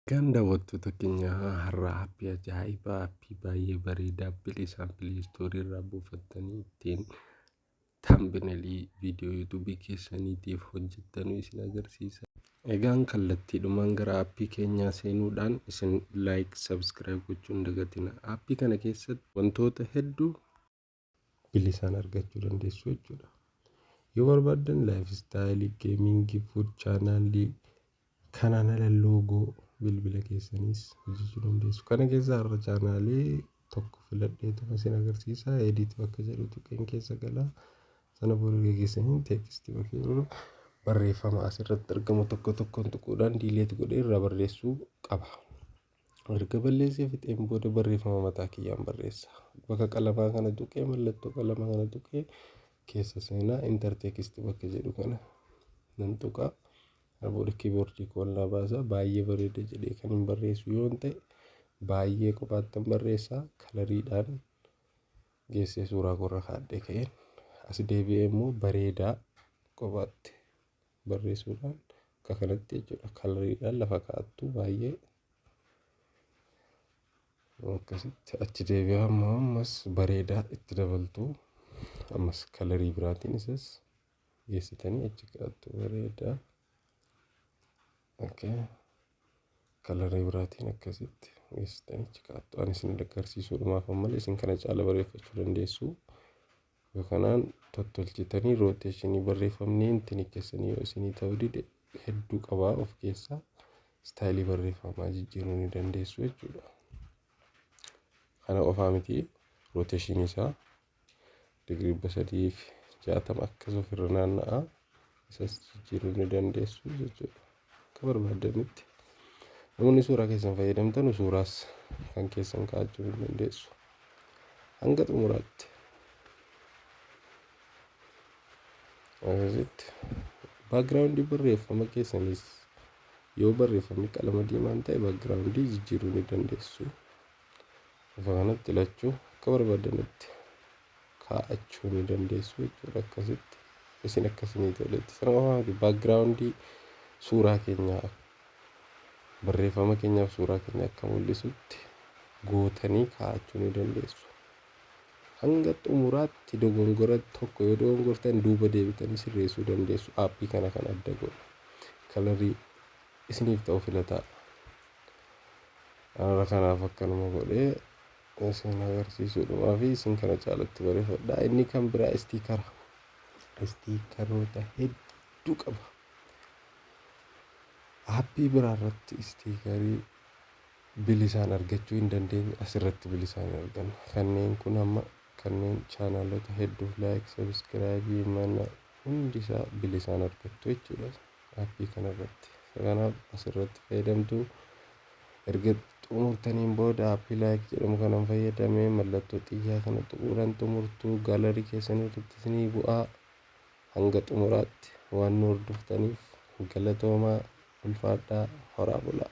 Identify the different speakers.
Speaker 1: Kan daawwattoota keenya har'a aappii ajaa'ibaa, aappii baay'ee bareedaa bilisaan Play Store irraa buufattanii ittiin thumbnailii viidiyoo YouTubeii keessaniitiif hojjettanuu isin agarsiisa. Egaan kallattiidhumaan gara aappii keenyaa seenuudhaan isin like, subscribe gochuu hin dagatina. Aappii kana keessatti wantoota hedduu bilisaan argachuu dandeessu jechuudha. Yoo barbaaddan lifestyleii, gamingii, food channelii, kanaan ala logo bilbila keessaniis hojjechuu dandeessu. Kana keessaa har'a channelii tokko filadheetuma isin agarsiisa. Edit bakka jedhu tuqeen keessa galaa. Sana booda keessaniin textii bakka jedhu barreeffama asirratti argamu tokko tokkoon tuquudhaan delete godhee irraa barreessuu qaba. Erga balleessee fixeen booda barreeffama mataa kiyyaan barreessa. Bakka qalamaa kana tuqee, mallattoo qalamaa kana tuqee keessa seenaa, enter text bakka jedhu kana nan tuqaa. Kana booda keyboardii koon naa baasa. Baay'ee bareeda jedhee kan hin barreessu yoon ta'e, baay'ee kophaattan barreessaa, coloriidhaan geessee suuraa koorra kaa'adhee ka'een as deebi'ee immoo bareedaa kophaatti barreessuudhaan akka kanatti jechuudha. Coloriidhaan lafa kaa'attu baay'ee akkasitti. Achi deebi'aa ammoo ammas bareedaa itti dabaltu, ammas colorii biraatiin isas geessitanii achi kaa'attu bareedaa. Okay. Colorii biraatiin akkasitti geessitanii achi kaa'attu. Ani isin agarsiisuudhumaaf malee isin kana caala bareeffachuu dandeessu. Kanaan tottolchitanii rotationii barreeffamni intini keessanii yoo isinii ta'uu dide, hedduu qabaa of keessaa, styleii barreeffamaa jijjiiruu ni dandeessu jechuudha. Kana qofaa miti, rotationii isaa digirii 360 akkas ofirra naanna'a, isas jijjiiruu ni dandeessu jechuudha. Akka barbaadanitti namoonni suuraa keessan fayyadamtan suuraas kan keessan kaa'achuu ni dandeessu. Hanga xumuraatti akkasitti backgroundii barreeffama keessanis, yoo barreeffamni qalama diimaan ta'e, backgroundii jijjiiruu ni dandeessu. Bifa kanatti lachuu akka barbaadanitti kaa'achuu ni dandeessu jechuudha, akkasitti isin akkasinii toletti. Sana qofaa miti, backgroundii suuraa keenyaa barreeffama keenyaaf suuraa keenya akka mul'isutti gootanii kaa'achuu ni dandeessu. Hanga xumuraatti dogongora tokko yoo dogongortan duuba deebitanii sirreessuu dandeessu. Aappii kana kan adda godhu. Colorii isiniif ta'u filataa. Har'a kanaaf akkanuma godhee isin agarsiisuudhumaa fi isin kana caalatti bareeffadha. Inni kan biraa stickera. Stickeroota hedduu qaba. Aappii biraa irratti stickerii bilisaan argachuu hin dandeenye asirratti bilisaan arganna. Kanneen kun amma kanneen channelota hedduuf like, subscribeii, mana hundi isaa bilisaan argattu jechuudha aappii kanarratti. Kanaaf asirratti fayyadamtu. Erga xumurtaniin booda aappii like jedhamu kanan fayyadamee mallattoo xiyyaa kana tuquudhaan xumurtuu, gallery keessan irratti isinii bu'aa. Hanga xumuraatti waan nu hordoftaniif galatoomaa, ulfaadhaa, horaa bulaa.